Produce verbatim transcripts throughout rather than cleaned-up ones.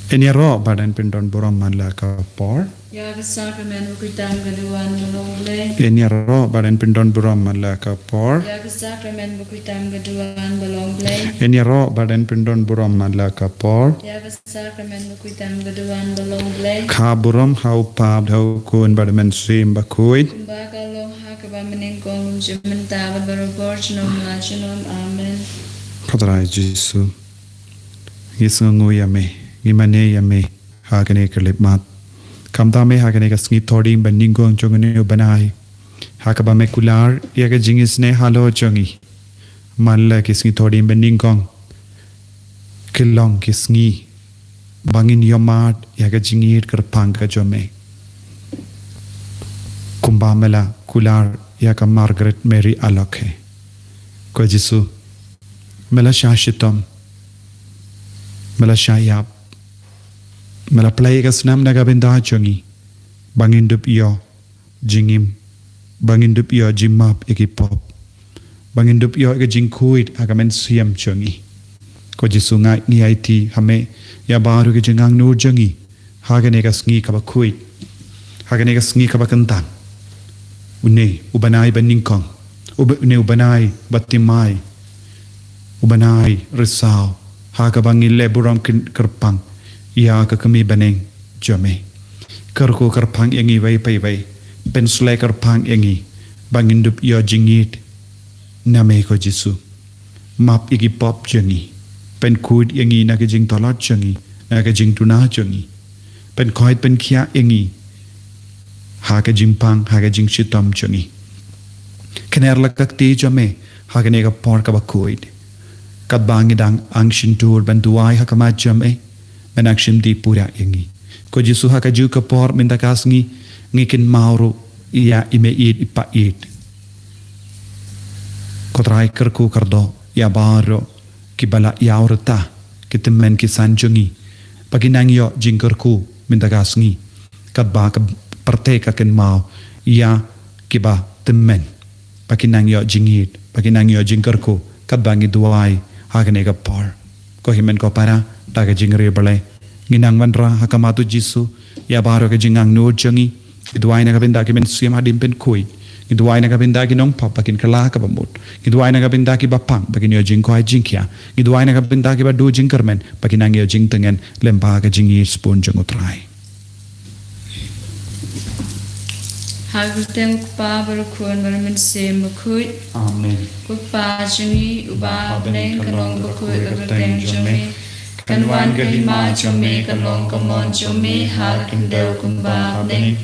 Yn ïaroh bad yn pyndon burom man la ka por. Ïa ka sakramen bakhuid tam ka duwan ba long Blei. Yn ïaroh bad yn pyndon burom man la ka por. Ïa ka sakramen bakhuid tam ka duwan ba long Blei. Yn ïaroh bad yn pyndon burom man la ka por. Ïa ka sakramen bakhuid tam ka duwan ba long Blei. Kha burom ha u Kpa bad ha u Khun bad ha u Mynsiem Bakhuid. Kumba ka long ha kaba mynnyngkong, kumjuh mynta bad barabor junom la junom. Amen. Ko Trai Jisu, ngi sngewnguh ïa me, ngi mane ïa me ha kane ka khyllipmat. Khamtam me ha kane ka sngi Thohdieng ba nyngkong jong une u bnai, ha kaba me kular ïa ka jingisynei halor jong ngi. Man la ki sngi Thohdieng ba nyngkong ki long ki sngi ba ngin ïohmad ïa ka jingïeit kyrpang ka jong me, kumba me la kular ïa ka Margaret Mary Alaukay. Ko Jisu, me la shah shitom, me la shah ïap, me la plie ïa ka snam na ka bynta jong ngi, ba ngin dup ïoh jingim, ba ngin dup ïoh jingmap ïa ki pop, ba ngin dup ïoh ïa ka jingkhuid ha ka mynsiem jong ngi. Ko Jisu, nga, ngi aiti ha me ïa baroh ki jingangnud jong ngi ha kane ka sngi kaba khuid, ha kane ka sngi kaba kyntan. Une u bnai ba nyngkong, u ba, une u bnai ba thymmai, u bnai risaw, ha kaba ngi leh burom kyn-, kyrpang ïa ka kmie bneng jong me. Kyrkhu kyrpang ïa ngi iwei pa iwei, pynshlei kyrpang ïa ngi ba ngin dup ïoh jingïeit na me, ko Jisu. Map ïa ki pop jong ngi, pynkhuid ïa ngi na ka jingtlot jong ngi, na ka jingduna jong ngi, pynkhuid pynkhiah ïa ngi ha ka jingpang, ha ka jingshitom jong ngi. Kner la ka kti jong me ha kane ka por kaba khuid. Katba ngi dang ang shyntur ban duwai ha khmat jong me, men ang shim dih pura ïa ngi. Ko Jisu, ha kajuh ka por mynta ka sngi, ngi kynmaw ruh ïa i meieit i paieit. Ko Trai, kyrkhu kyrdoh ïa baroh kiba la ïaw rta, ki tymmen ki san jong ngi, ba kin nang ïoh jingkyrkhu mynta ka sngi, katba ka pyrthei ka kynmaw ïa kiba tymmen, ba kin nang ïoh jingïeit, ba kin nang ïoh jingkyrkhu katba ngi duwai ha kane ka por. Ko hynmen ko para, da ka jingriewblei, ngi nang wanrah ha khmat u Jisu ïa baroh ka jingangnud jong ngi. Ngi duwai na ka bynta ki mynsiem hadien pynkhuid. Ngi duwai na ka bynta ki nongpop ba kin kylla kaba mut. Ngi duwai na ka bynta kiba pang ba kin ïoh jingkhuid jingkhiah. Ngi duwai na ka bynta kiba duh jingkyrmen ba kin nang ïoh jingtngen lem bad ka jingïeit sbun jong u Trai. Ha ka kyrteng u Kpa bad u Khun bad u Mynsiem Bakhuid. Amen. Ko Kpa jong ngi uba ha bneng, ka long bakhuid ka kyrteng jong me. Kan wan ka hima jong me, kan long ka mon jong me ha khyndew kumba ha bneng.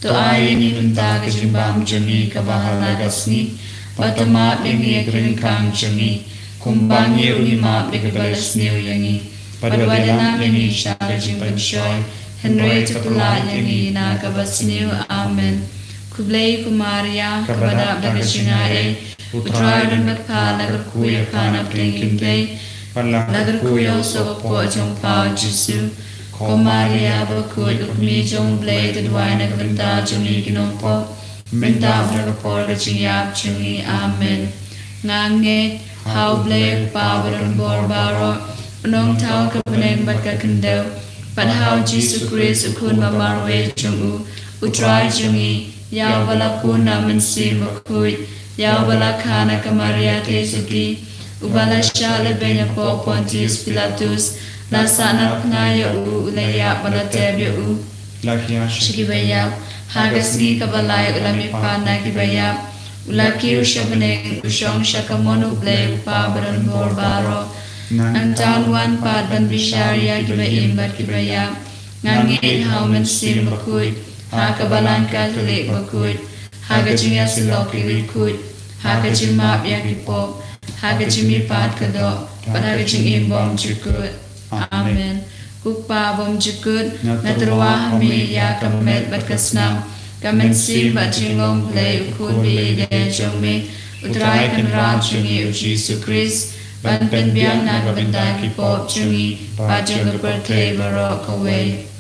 To ai ïa ngi mynta ka jingbam jong ngi kaba ha la ka sngi. Bad to map ïa ngi ïa ki ryngkang jong ngi, kumba ngi ruh ngi map ïa kiba la sniew ïa ngi. Bad wat ïalam ïa ngi sha ka jingpynshoi, hynrei to pynlait ïa ngi na kaba sniew. Amen. Khublei ko Maria, kaba dap da ka jingaiei, u Trai u don bad pha, la kyrkhu ïa pha na pdeng ki kynthei, bad la kyrkhu ïa u sohkpoh jong pha u Jisu. Ko Maria bakhuid, ko Kmie jong u Blei, to duwai na ka bynta jong ngi ki nongpop, mynta bad ha ka por ka jingïap jong ngi. Amen. Nga ngeit ha u Blei u Kpa badonbor baroh, u nongthaw ka bneng bad ka khyndew, bad ha u Jisu Khrist u Khun ba marwei jong u, u Trai jong ngi, ïa uba la pun na u Mynsiem Bakhuid, ïa uba la kha na ka Maria Theisotti, uba la shah lehbeiñ hapoh Pontius Pilatus, la sahnarphna ïa u, u la ïap bad la tep ïa u, la hiar sha kiba ïap, ha ka sngi kaba lai u la mihpat na kiba ïap, u la kiew sha bneng, u shong sha kamon u Blei u Kpa badonbor baroh. Nangta un wan pat ban bishar ïa kiba im bad kiba ïap. Nga ngeit ha u Mynsiem Bakhuid, ha ka Balang Katholik bakhuid, ha ka jingïasyllok ki riewkhuid, ha ka jingmap ïa ki pop, ha ka jingmihpat ka doh, bad ha ka jingim bymjukut. Amen. Ko Kpa bymjukut, nga tyrwa ha me ïa ka met bad ka snam, ka mynsiem bad jinglong Blei u Khun baieit jong me, u Trai Kynrad jong ngi u Jisu Khrist, ban pynbiang na ka bynta ki pop jong ngi bad jong ka pyrthei baroh kawei.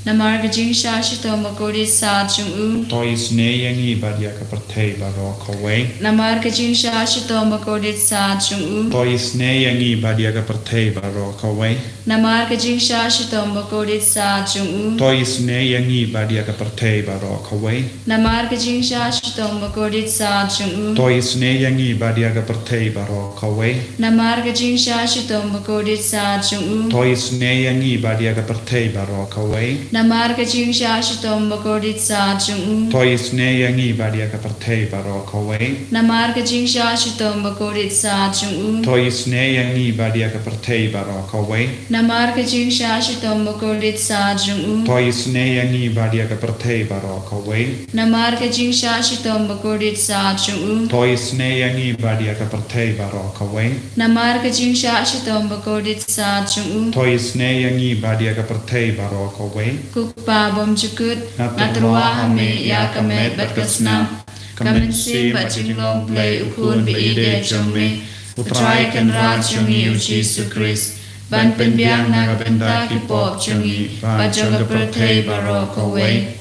Namar ka jingshah shitom bakordit sat jong u. To isynei ïa ngi bad ïa ka pyrthei baroh kawei. Namar ka jingshah shitom bakordit sat jong u. To isynei ïa ngi bad ïa ka pyrthei baroh kawei. Namar ka jingshah shitom bakordit sat jong u. To isynei ïa ngi bad ïa ka pyrthei baroh kawei. Namar ka jingshah shitom bakordit sat jong u. To isynei ïa ngi bad ïa ka pyrthei baroh kawei. Namar ka jingshah shitom bakordit sat jong u. To isynei ïa ngi bad ïa ka pyrthei baroh kawei. Namar ka jingshah shitom bakordit sat jong u. To isynei ïa ngi bad ïa ka pyrthei baroh kawei. Namar ka jingshah shitom bakordit sat jong u. To isynei ïa ngi bad ïa ka pyrthei baroh kawei. Namar ka jingshah shitom bakordit sat jong u. To isynei ïa ngi bad ïa ka pyrthei baroh kawei. Namar ka jingshah shitom bakordit sat jong u. To isynei ïa ngi bad ïa ka pyrthei baroh kawei. Namar ka jingshah shitom bakordit sat jong u. To isynei ïa ngi bad ïa ka pyrthei baroh kawei. Ko Kpa bymjukut, nga tyrwa ha me ïa ka met bad ka snam, ka mynsiem bad jinglong Blei u Khun ba ïeit jong me, u Trai Kynrad jong ngi u Jisu Khrist, ban pynbiang na ka bynta ki pop jong ngi bad jong ka pyrthei baroh kawei.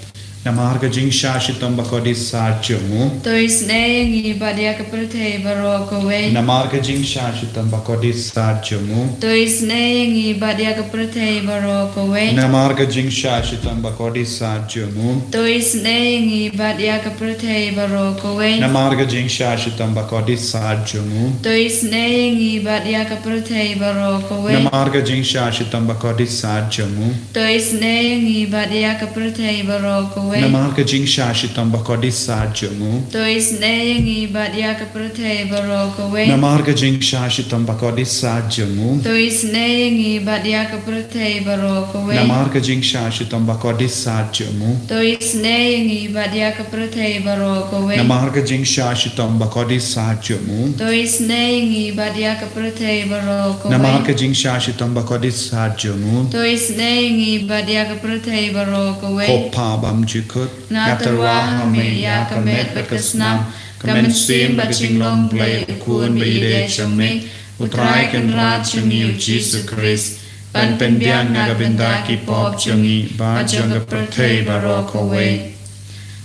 Namar ka jingshah shitom bakordit sat jong u. To isynei ïa ngi bad ïa ka pyrthei baroh kawei. Namar ka jingshah shitom bakordit sat jong u. To isynei ïa ngi bad ïa ka pyrthei baroh kawei. Namar ka jingshah shitom bakordit sat jong u. To isynei ïa ngi bad ïa ka pyrthei baroh kawei. Namar ka jingshah shitom bakordit sat jong u. To isynei ïa ngi bad ïa ka pyrthei baroh kawei. Namar ka jingshah shitom bakordit sat jong u. To isynei ïa ngi bad ïa ka pyrthei baroh kawei. Namar ka jingshah shitom bakordit sat jong u. To isynei ïa ngi bad ïa ka pyrthei baroh kawei. Namar ka jingshah shitom bakordit sat jong u. To isynei ïa ngi bad ïa ka pyrthei baroh kawei. Namar ka jingshah shitom bakordit sat jong u. To isynei ïa ngi bad ïa ka pyrthei baroh kawei. Namar ka jingshah shitom bakordit sat jong u. To isynei ïa ngi bad ïa ka pyrthei baroh kawei. Namar ka jingshah shitom bakordit sat jong u. To isynei ïa ngi bad ïa ka pyrthei baroh kawei. Ko Kpa bymjukut, nga tyrwa ha me ïa ka met bad ka snam, ka mynsiem bad ka jinglong Blei u Khun ba ïeit jong me, u Trai Kynrad jong ngi u Jisu Khrist, ban pynbiang na ka bynta ki pop jong ngi bad jong ka pyrthei baroh kawei.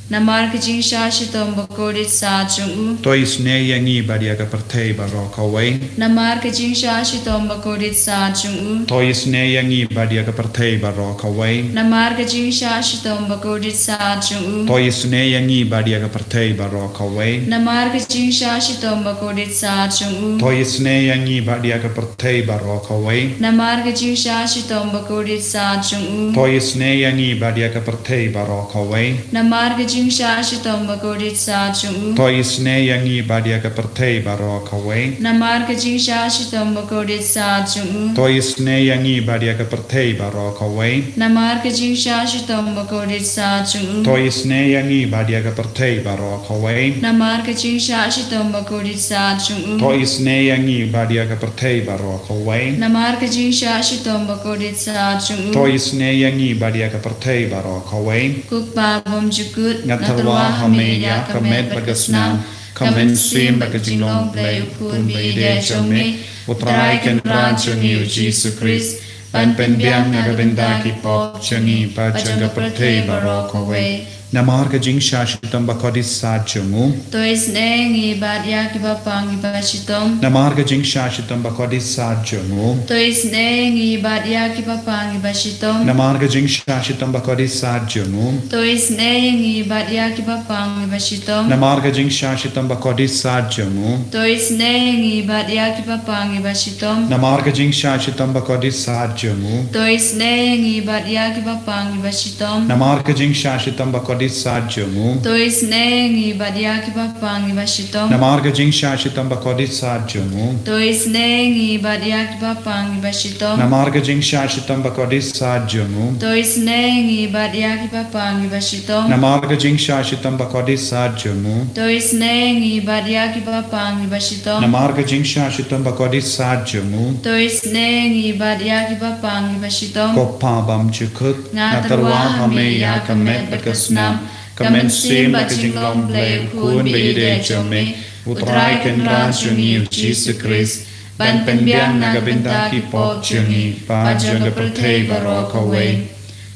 Namar ka jingshah shitom bakordit sat jong u. To isynei ïa ngi bad ïa ka pyrthei baroh kawei. Namar ka jingshah shitom bakordit sat jong u. To isynei ïa ngi bad ïa ka pyrthei baroh kawei. Namar ka jingshah shitom bakordit sat jong u. To isynei ïa ngi bad ïa ka pyrthei baroh kawei. Namar ka jingshah shitom bakordit sat jong u. To isynei ïa ngi bad ïa ka pyrthei baroh kawei. Namar ka jingshah shitom bakordit sat jong u. To isynei ïa ngi bad ïa ka pyrthei baroh kawei. Namar ka jingshah shitom bakordit sat jong u. To isynei ïa ngi bad ïa ka pyrthei baroh kawei. Namar ka jingshah shitom bakordit sat jong u. To isynei ïa ngi bad ïa ka pyrthei baroh kawei. Namar ka jingshah shitom bakordit sat jong u. To isynei ïa ngi bad ïa ka pyrthei baroh kawei. Namar ka jingshah shitom bakordit sat jong u. To isynei ïa ngi bad ïa ka pyrthei baroh kawei. Namar ka jingshah shitom bakordit sat jong u. To isynei ïa ngi bad ïa ka pyrthei baroh kawei. Ko Kpa bymjukut, nga tyrwa ha me ïa ka met bad ka snam, ka mynsiem bad ka jinglong Blei u Khun ba ïeit jong me, u Trai Kynrad jong ngi u Jisu Khrist, ban pynbiang na ka bynta ki pop jong ngi bad jong ka pyrthei baroh kawei. Namar ka jingshah shitom bakordit sat jong u. To isynei ïa ngi bad ïa kiba pang kiba shitom. Namar ka jingshah shitom bakordit sat jong u. To isynei ïa ngi bad ïa kiba pang kiba shitom. Namar ka jingshah shitom bakordit sat jong u. To isynei ïa ngi bad ïa kiba pang kiba shitom. Namar ka jingshah shitom bakordit sat jong u. To isynei ïa ngi bad ïa kiba pang kiba shitom. Namar ka jingshah shitom bakordit sat jong u. To isynei ïa ngi bad ïa kiba pang kiba shitom. Namar ka jingshah shitom bakordit sat jong u. To isynei ïa ngi bad ïa kiba pang kiba shitom. Namar ka jingshah shitom bakordit sat jong u. To isynei ïa ngi bad ïa kiba pang kiba shitom. Namar ka jingshah shitom bakordit sat jong u. To isynei ïa ngi bad ïa kiba pang kiba shitom. Namar ka jingshah shitom bakordit sat jong u. To isynei ïa ngi bad ïa kiba pang kiba shitom. Namar ka jingshah shitom bakordit sat jong u. To isynei ïa ngi bad ïa kiba pang kiba shitom. Ko Kpa bymjukut, nga tyrwa ha me ïa ka met bad ka snam, ka mynsiem bad ka jinglong Blei u Khun ba ïeit jong me, u Trai Kynrad jong ngi u Jisu Khrist, ban pynbiang na ka bynta ki pop jong ngi bad jong ka pyrthei baroh kawei.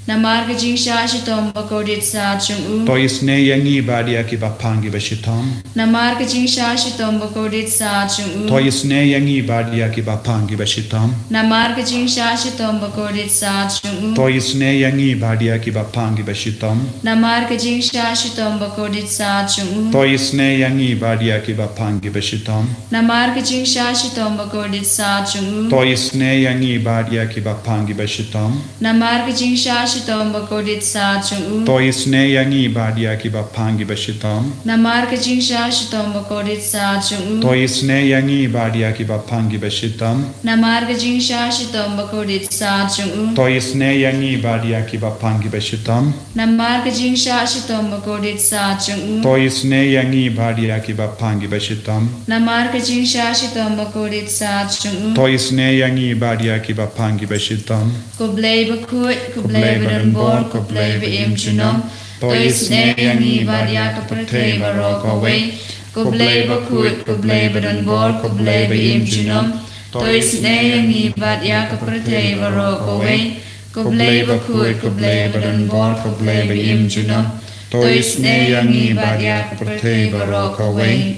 Namar ka jingshah shitom bakordit sat jong u. To isynei ïa ngi bad ïa kiba phang kiba shitom. Namar ka jingshah shitom bakordit sat jong u. To isynei ïa ngi bad ïa kiba phang kiba shitom. Namar ka jingshah shitom bakordit sat jong u. To isynei ïa ngi bad ïa kiba phang kiba shitom. Namar ka jingshah shitom bakordit sat jong u. To isynei ïa ngi bad ïa kiba phang kiba shitom. Namar ka jingshah shitom bakordit sat jong u. To isynei ïa ngi bad ïa kiba phang kiba shitom. Namar ka jingshah shitom bakordit sat jong u. To isynei ïa ngi bad ïa kiba phang kiba shitom. Namar ka jingshah shitom bakordit sat jong u. To isynei ïa ngi bad ïa kiba phang kiba shitom. Namar ka jingshah shitom bakordit sat jong u. To isynei ïa ngi bad ïa kiba phang kiba shitom. Namar ka jingshah shitom bakordit sat jong u. To isynei ïa ngi bad ïa kiba phang kiba shitom. Namar ka jingshah shitom bakordit sat jong u. To isynei ïa ngi bad ïa kiba phang kiba shitom. Ko Blei bakhuid, ko Blei badonbor, ko Blei ba-im junom. To isynei ïa ngi bad ïa ka pyrthei baroh kawei. Ko Blei bakhuid, ko Blei badonbor, ko Blei ba-im junom. To isynei ïa ngi bad ïa ka pyrthei baroh kawei. Ko Blei bakhuid, ko Blei badonbor, ko Blei ba-im junom. To isynei ïa ngi bad ïa ka pyrthei baroh kawei.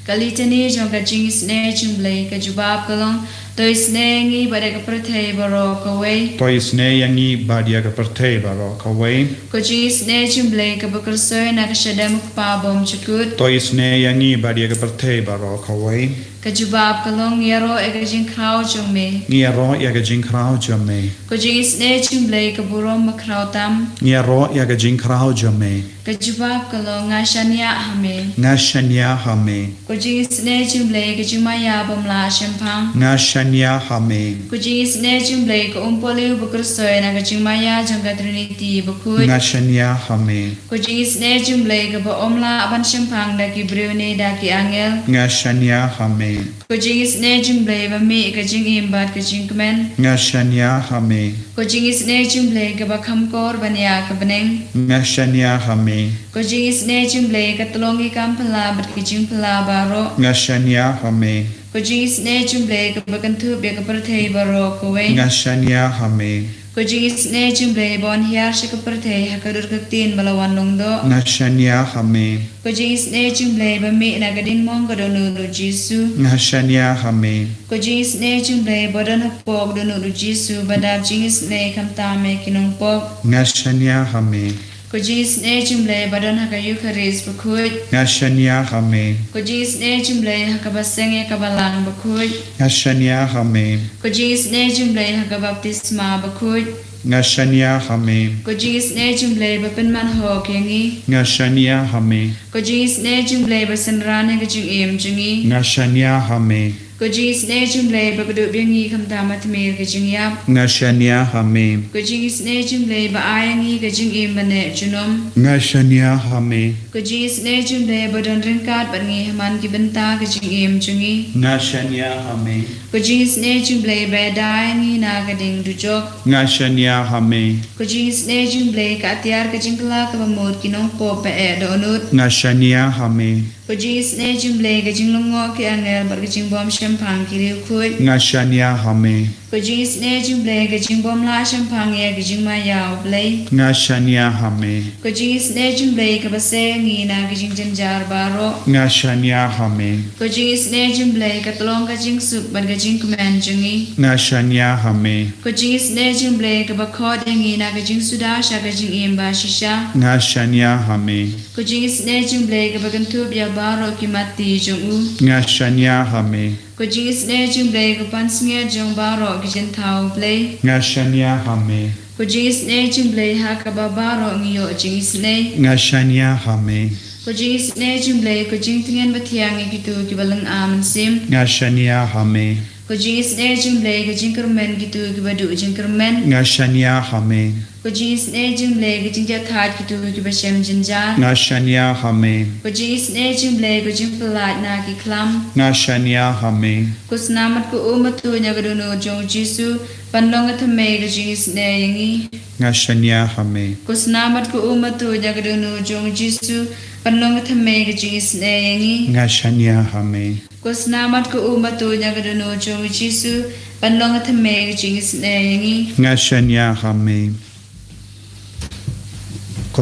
Ka litani jong ka jingisynei jong Blei ka jubab ka long, to isynei ïa ngi bad ïa ka pyrthei baroh kawei. To isynei ïa ngi bad ïa ka pyrthei baroh kawei. Ka jingisynei jong Blei kaba kyrsoi na ka shadem u Kpa bymjukut. To isynei ïa ngi bad ïa ka pyrthei baroh kawei. Ka jubab ka long, ngi ïaroh ïa ka jingkhraw jong me. Ngi ïaroh ïa ka jingkhraw jong me. Ka jingisynei jong Blei ka burom bakhraw tam. Ngi ïaroh ïa ka jingkhraw jong me. Ka jubab ka long, nga shaniah ha me. Nga shaniah ha me. Ka jingisynei jong Blei ka jingmaïa bym lah shemphang. Nga shaniah ha me. Ka jingisynei jong Blei ka umpohliew ba kyrsoi na ka jingmaïa jong ka Trinity bakhuid. Nga shaniah ha me. Ka jingisynei jong Blei kaba ym lah ban shemphang da ki briew ne da ki angel. Nga shaniah ha me. Ka jingisynei jong Blei ba mih ka jingim bad ka jingkmen. Nga shaniah ha me. Ka jingisynei jong Blei kaba kham kor ban ïa ka bneng. Nga shaniah ha me. Ka jingisynei jong Blei ka tyllong ïa ki kam phylla bad ki jingphylla baroh. Nga shaniah ha me. Ka jingisynei jong Blei kaba kynthup ïa ka pyrthei baroh kawei. Nga shaniah ha me. Ka jingisynei jong Blei ba wan hiar sha ka pyrthei ha ka dur ka ktien ba la wan long doh. Nga shaniah ha me. Ka jingisynei jong Blei ba mih na ka diengmong ka dohnud u Jisu. Nga shaniah ha me. Ka jingisynei jong Blei ba don hapoh ka dohnud u Jisu ba dap jingisynei khamtam ïa ki nongpop. Nga shaniah ha me. Ka jingisynei jong Blei ba don ha ka Eukharist bakhuid. Nga shaniah ha me. Ka jingisynei jong Blei ha kaba seng ïa ka balang bakhuid. Nga shaniah ha me. Ka jingisynei jong Blei ha ka baptisma bakhuid. Nga shaniah ha me. Ka jingisynei jong Blei ba pynman hok ïa ngi. Nga shaniah ha me. Ka jingisynei jong Blei ba synran ïa ka jingim jong ngi. Nga shaniah ha me. Ka jingisynei jong Blei ba kdup ïa ngi khamtam ha tmier ka jingïap. Nga shaniah ha me. Ka jingisynei jong Blei ba ai ïa ngi ka jingim ba neh junom. Nga shaniah ha me. Ka jingisynei jong Blei ba don ryngkat bad ngi ha man ki bynta ka jingim jong ngi. Nga shaniah ha me. Ka jingisynei jong Blei ba ïada ïa ngi na ka ding dujok. Nga shaniah ha me. Ka jingisynei jong Blei ka atiar ka jingkylla kaba mut ki nongpop ba eh dohnud. Nga shaniah ha me. Ka jingisynei jong Blei ka jinglyngngoh ki angel bad ka jingbym shemphang ki riewkhuid. Nga shaniah ha me. Ka jingisynei jong Blei ka jingbym lah shemphang ïa ka jingmaïa u Blei. Nga shaniah ha me. Ka jingisynei jong Blei kaba sei ïa ngi na ka jingjynjar baroh. Nga shaniah ha me. Ka jingisynei jong Blei ka tyllong ka jingsuk bad ka jingkmen jong ngi. Nga shaniah ha me. Ka jingisynei jong Blei kaba khot ïa ngi na ka jingsuda sha ka jingim ba shisha. Nga shaniah ha me. Ka jingisynei jong Blei kaba kynthup ïa baroh ki matti jong u. Nga shaniah ha me. Ka jingisynei jong Blei ka pansngiat jong baroh ki jingthaw Blei. Nga shaniah ha me. Ka jingisynei jong Blei ha kaba baroh ngi ïoh jingisynei. Nga shaniah ha me. Ka jingisynei jong Blei ka jingtngen bathiang ïa kito kiba lynga mynsiem. Nga shaniah ha me. Ka jingisynei jong Blei ka jingkyrmen kito kiba duh jingkyrmen. Nga shaniah ha me. Ka jingisynei jong Blei ka jingjahthait kito kiba shem jynjar. Nga shaniah ha me. Ka jingisynei jong Blei ka jingpyllait na ki khlam. Nga shaniah ha me. Ka snam bad ka um bad tuid na ka dohnud jong u Jisu, ban long ka thymmei ka jingisynei ïa ngi. Nga shaniah ha me. Ka snam bad ka um bad tuid na ka dohnud jong u Jisu, ban long ka thymmei ka jingisynei ïa ngi. Nga shaniah ha me. Ka snam bad ka um bad tuid na ka dohnud jong u Jisu, ban long ka thymmei ka jingisynei ïa ngi. Nga shaniah ha me.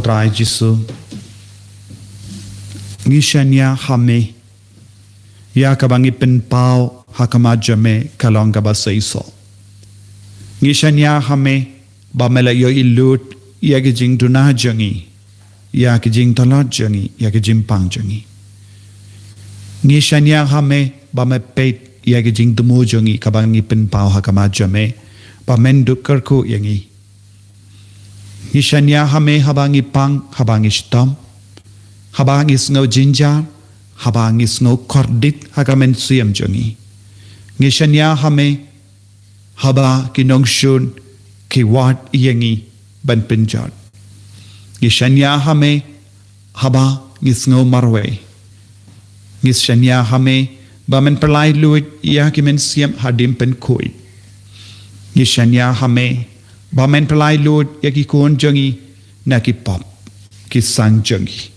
Trai Jisu, ngi shaniah ha me ïa kaba ngi pynpaw ha khmat jong me ka long kaba seisoh. Ngi shaniah ha me ba me la ïohi lut ïa ki jingduna jong ngi, ïa ki jingtlot jong ngi, ïa ki jingpang jong ngi. Ngi shaniah ha me ba me peit ïa ki jingthmu jong ngi kaba ngi pynpaw ha khmat jong me, ba men duh kyrkhu ïa ngi. Ngi shaniah ha me haba ngi pang, haba ngi shitom, haba ngi sngew jynjar, haba ngi sngew kordit ha ka mynsiem jong ngi. Ngi shaniah ha me haba ki nongshun ki wad ïa ngi ban pynjot. Ngi shaniah ha me haba ngi sngew marwei. Ngi shaniah ha me ba men pynlait luid ïa ki mynsiem hadien pynkhuid. Ngi shaniah ha me ba men pynlait luid ïa ki khun jong ngi na ki pop ki sang jong ngi.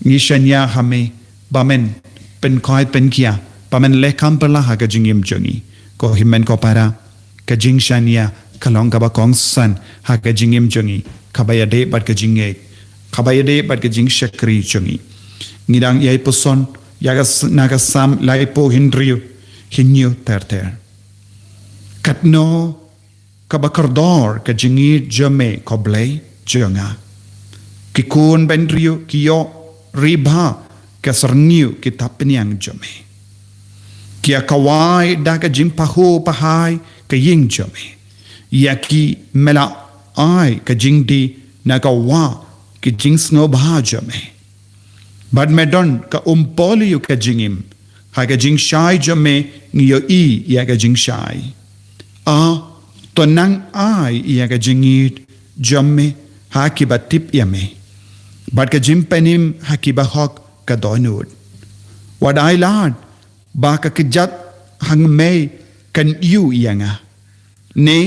Ngi shaniah ha me ba men pynkhuid pynkhia, ba men leh kam pynlah ha ka jingim jong ngi. Ko hynmen ko para, ka jingshaniah ka long kaba kongsan ha ka jingim jong ngi, kaba ïadei bad ka jingngeit, kaba ïadei bad ka jingshakri jong ngi. Ngi dang ïai puson ïa ka s-, na ka Salm laiphew hynriew, hynñiew ter ter. Katno kaba kordor ka jingïeit jong me, ko Blei jong nga. Ki khun bynriew ki ïoh ri bha ka syrngiew ki thapniang jong me. Ki ïa kawai da ka jingpahuh pahai ka ïing jong me. Ïa ki me la ai ka jingdie na ka wah ki jingsngewbha jong me. Bad me don ka umpohliew ka jingim, ha ka jingshai jong me ngi ïohi ïa ka jingshai. A, to nang ai ïa ka jingïeit jong me ha kiba tip ïa me, bad ka jingpynim ha kiba hok ka dohnud. Wat ai lad ba ka kjat hangmei kan ïoh ïa nga, ne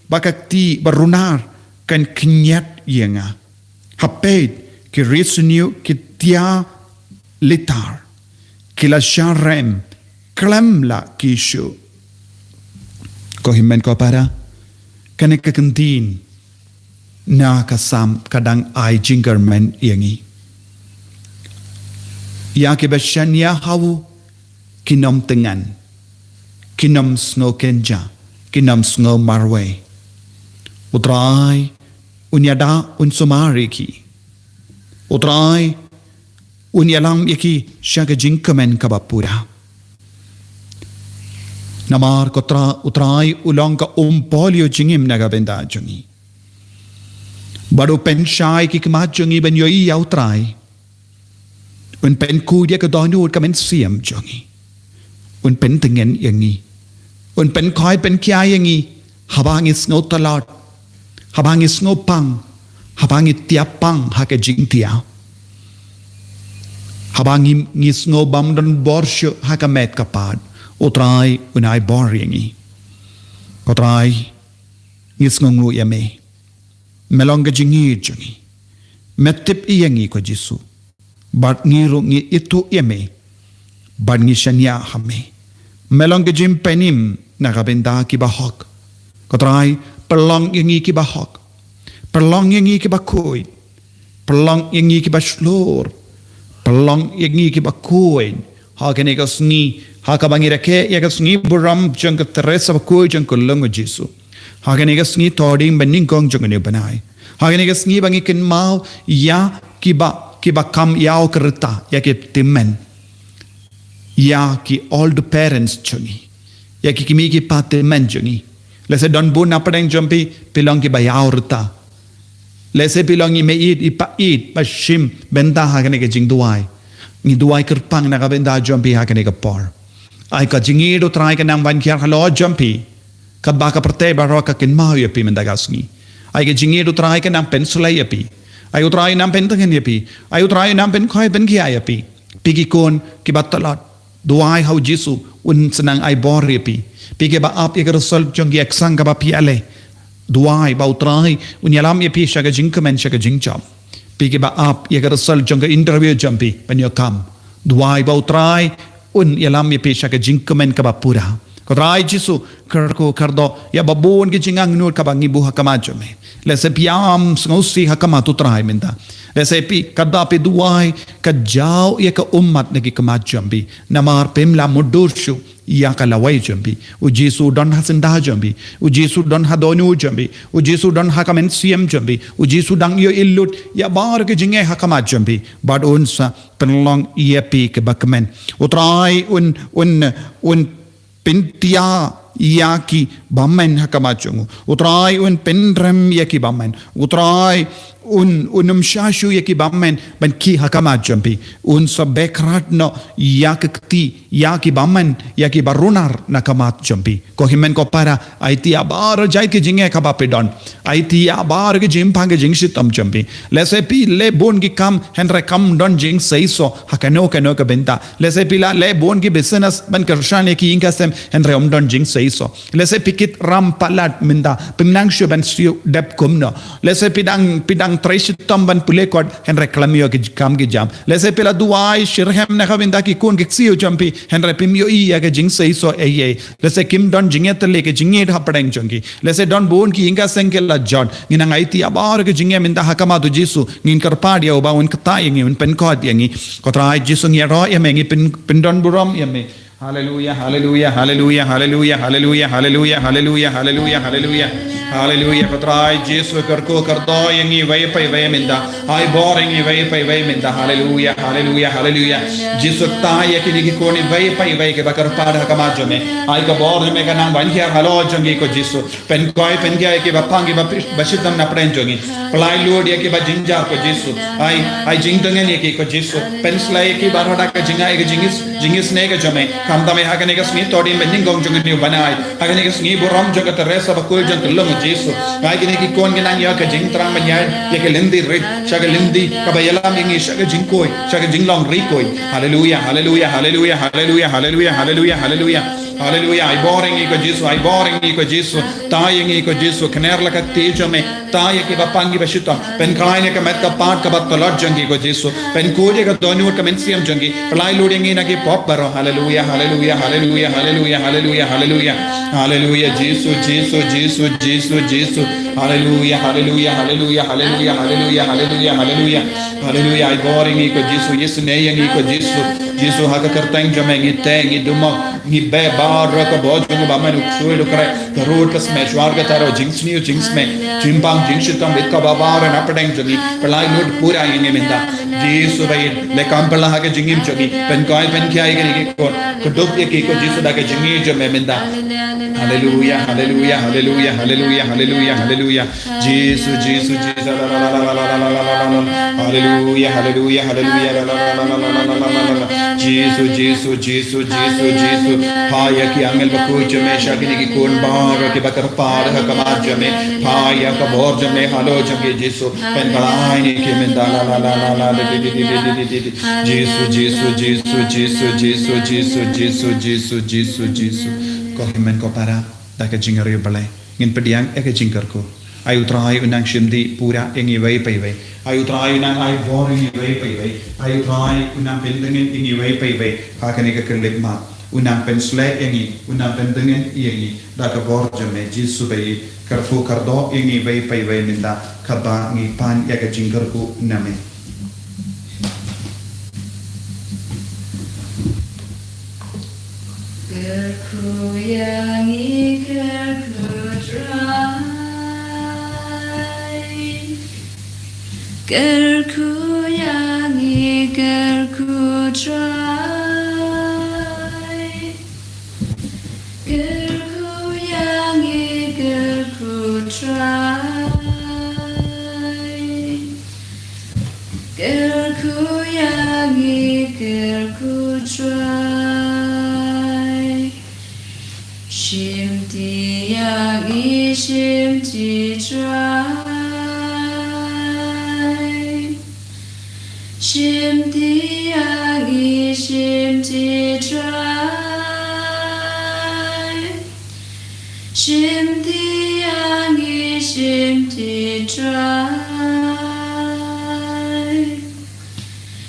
ba ka kti ba runar kan khynñiat ïa nga. Ha peit, ki ri sniew ki tia litar, ki la sharem, khlem lah ki shu. Ko hynmen ko para, kane ka ktien na ka Salm ka dang ai jingkyrmen ïa ngi. Ïa kiba shaniah ha u, kin ym tyngan, kin ym sngew kynja, kin ym sngew marwei. U Trai un ïada, un sumar ïa ki. U Trai un ïalam ïa ki sha ka jingkmen kaba pura. Namar ko Tra-, U Trai u long ka umpohliew jingim na ka bynta jong ngi. Bad u pynshai ki khmat jong ngi ban ïohi ïa U Trai. Un pynkhuid ïa ka dohnud ka mynsiem jong ngi. Un pyntngen ïa ngi. Un pynkhuid pynkhia ïa ngi haba ngi sngew tlot, haba ngi sngew pang, haba ngi tia pang ha ka jingtia, haba ngi, ngi sngew bym don bor shuh ha ka met ka phad. U Trai un ai bor ïa ngi. Ko Trai, ngi sngewnguh ïa me. Me long ka jingïeit jong ngi. Me tip ïa ngi, ko Jisu. Bad ngi ruh ngi ithuh ïa me. Bad ngi shaniah ha me. Me long ka jingpynim na ka bynta kiba hok. Ko Trai, pynlong ïa ngi kiba hok. Pynlong ïa ngi kiba khuid. Pynlong ïa ngi kiba shlur. Pynlong ïa ngi kiba khuid. Ha kane ka sngi, ha kaba ngi rakhe ïa ka sngi burom jong ka Theresa bakhuid jong ka Lung, ko Jisu. Ha kane ka sngi, to ding ba nyngkong jong kane u bnai. Ha kane ka sngi ba ngi kynmaw ïa kiba, kiba kham ïaw ka rta, ïa ki tymmen. Ïa ki older parents jong ngi. Ïa ki kmie ki kpa tymmen jong ngi. Lehse don bun na pdeng jong phi, phi long kiba ïaw rta. Lehse phi long i mei ïeit, i kpa ïeit ba shim bynta ha kane ka jingduwai. Ngi duwai kyrpang na ka bynta jong phi ha kane ka por. Ai ka jingïeit U Trai kan nang ban hiar halor jong phi. Katba ka pyrthei baroh ka kynmaw ïa phi mynta ka sngi. Ai ka jingïeit U Trai kan nang pynshlei ïa phi. Ai U Trai nang pyntngen ïa phi. Ai U Trai nang pynkhuid pynkhia ïa phi. Phi ki khun kiba tlot, duwai ha u Jisu un sa nang ai bor ïa phi. Phi kiba ap ïa ka result jong ki exam kaba phi ïaleh, duwai ba U Trai un ïalam ïa phi sha ka jingkmen, sha ka jingjop. Phi kiba ap ïa ka result jong ka interview jong phi ban ïoh kam, duwai ba U Trai un ïalam ïa phi sha ka jingkmen kaba pura. Ko Trai Jisu, kyrkhu kyrdoh ïa ba bun ki jingangnud kaba ngi buh ha khmat jong me. Lehse phi ïam sngewsih ha khmat U Trai mynta. Lehse phi, katba phi duwai, ka jaw ïa ka ummat na ki khmat jong phi. Namar phim lah mutdur shuh ïa ka lawei jong phi. U Jisu don ha syndah jong phi. U Jisu don ha dohnud jong phi. U Jisu don ha ka mynsiem jong phi. U Jisu dang ïohi lut ïa baroh ki jingeh ha khmat jong phi. Bad un sa pynlong ïa phi kaba kmen. U Trai un, un, un pyntiah ïa ki bymmen ha khmat jong u. U Trai un pynrem ïa ki bymmen. U Trai un, un ym shah shuh ïa ki bymmen ban khih ha khmat jong phi. Un sa beh khrat noh ïa ka kti ïa ki bymmen, ïa ki barunar na khmat jong phi. Ko hynmen ko para, aiti ïa baroh jait ki jingeh kaba phi don. Aiti ïa baroh ki jingpang ki jingshitom jong phi. Lehse phi leh bun ki kam, hynrei kam don jingseisoh ha kano kano ka bynta. Lehse phi la leh bun ki business ban kyrshan ïa ki ïing ka sem, hynrei ym don jingseisoh. Lehse phi kit ram palat mynta, phim nang shuh ban siew dep kumno. Lehse phi dang, phi dang trei shitom ban pule kot, hynrei khlem ïoh ki kam ki jam. Lehse phi la duwai shitrhem na ka bynta ki khun ki ksiew jong phi, hynrei phim ïohi ïa ka jingseisoh ei ei. Lehse kim don jingïatylli ka jingïeit hapdeng jong ki. Lehse don bun ki ïing ka sem ki la jot. Ngi nang aiti ïa baroh ki jingeh mynta ha khmat U Jisu. Ngin kyrpad ïa u ba un ktah ïa ngi, un pynkhuid ïa ngi. Ko Trai Jisu, ngi ïaroh ïa me, ngi pyn, pyndonburom ïa me. Haleluya, haleluya, haleluya, haleluya, haleluya, haleluya, haleluya, haleluya, haleluya. Haleluya, ko Trai Jisu, kyrkhu kyrdoh ïa ngi iwei pa iwei mynta. Ai bor ïa ngi iwei pa iwei mynta. Haleluya, haleluya, haleluya. Jisu, ktah ïa kine ki khun iwei pa iwei kiba kyrpad ha khmat jong me. Ai ka bor jong me kan nang ban hiar halor jong ngi, ko Jisu. Pynkhuid, pynkhuid ïa kiba pang, kiba pi-, ba shitom na pdeng jong ngi. Pyllait lut ïa kiba jynjar, ko Jisu. Ai, ai jingtngen ïa ki, ko Jisu. Pynshlei ïa ki baroh da ka jingai, ka jingis, jingisynei ka jong me. Khamtam ïa ha kane ka sngi to dei ban nyngkong jong ngi ban ai. Ha kane ka sngi burom jong ka Teresa bakhuid jong ka Lum, Jisu. Ai kine ki khun ki nang ïoh ka jingthrang ban ïaid ïa ka lynti rit sha ka lynti kaba ïalam ïa ngi sha ka jingkhuid, sha ka jinglong ri khuid. Haleluya, haleluya, haleluya, haleluya, haleluya, haleluya, haleluya. Haleluya, ai bor ïa ngi, ko Jisu, ai bor ïa ngi, ko Jisu. Ktah ïa ngi, ko Jisu, khynner la ka kti jong me. Ktah ïa kiba pang, kiba shitom. Pynkhlaiñ ïa ka met ka phad kaba tlot jong ki, ko Jisu. Pynkhuid ïa ka dohnud ka mynsiem jong ki. Pyllait lut ïa ngi na ki pop baroh. Haleluya, haleluya, haleluya, haleluya, haleluya, haleluya. Haleluya, Jisu, Jisu, Jisu, Jisu, Jisu. Haleluya, haleluya, haleluya, haleluya, haleluya, haleluya, haleluya. Haleluya, ai bor ïa ngi, ko Jisu, isynei ïa ngi, ko Jisu. Jisu, ha ka kyrteng jong me ngi teh, ngi duma, ngi beh baroh ka bor jong u bymman, u ksuid u khreh, ka rud ka smet, shuwa ka thaw, jingsniew jingsmet, jingpang jingshitom, bit kaba baroh na pdeng jong ngi, pyllait lut pura ïa ngi mynta. Jisu ba ïeit, leh kam phylla ha ka jingim jong ngi, pynkhuid pynkhia ïa kine ki khun, kdup ïa ki, ko Jisu, da ka jingïeit jong me mynta. Haleluya, haleluya, haleluya, haleluya, haleluya, haleluya. Jisu, Jisu, Jisu. Haleluya, haleluya, haleluya. Jisu, Jisu, Jisu, Jisu, Jisu. Phah ïa ki angel bakhuid jong me sha kine ki khun baroh kiba kyrpad ha khmat jong me. Phah ïa ka bor jong me halor jong ki, Jisu. Pynkhlaiñ ïa ki mynta. Jisu, Jisu, Jisu. Ko hynmen ko para, da ka jingriewblei ngin pdiang ïa ka jingkyrkhu. Ai U Trai un nang shim dih pura ïa ngi iwei pa iwei. Ai U Trai un nang ai bor ïa ngi iwei pa iwei. Ai U Trai un nang pyntngen ïa ngi iwei pa iwei ha kane ka khyllipmat. Un nang pynshlei ïa ngi, un nang pyntngen ïa ngi da ka bor jong me, Jisu ba ïeit. Kyrkhu kyrdoh ïa ngi iwei pa iwei mynta, katba ngi pan ïa ka jingkyrkhu na me. Kyrkhu ïa ngi, kyrkhu Trai. Kyrkhu ïa ngi, kyrkhu Trai. Kyrkhu ïa ngi, kyrkhu Trai. Kyrkhu ïa ngi, kyrkhu Trai. Shim dih ïa ngi, shim dih Trai. Shim dih ïa ngi, shim dih Trai. Shim dih ïa ngi, shim dih Trai.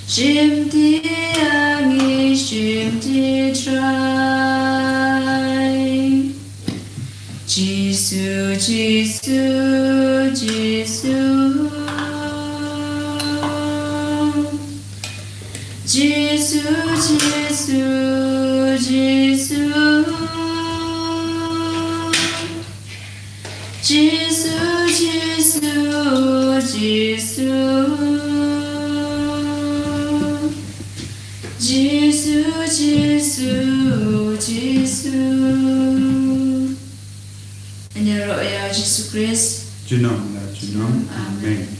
Shim dih ïa ngi, shim dih Trai. Jisu, Jisu, Jisu. Jisu, Jisu, Jisu. Jisu, Jisu, Jisu. Jisu, Jisu, Jisu. Ngan ïaroh ïa u Jisu Khrist. Junom la junom. Amen.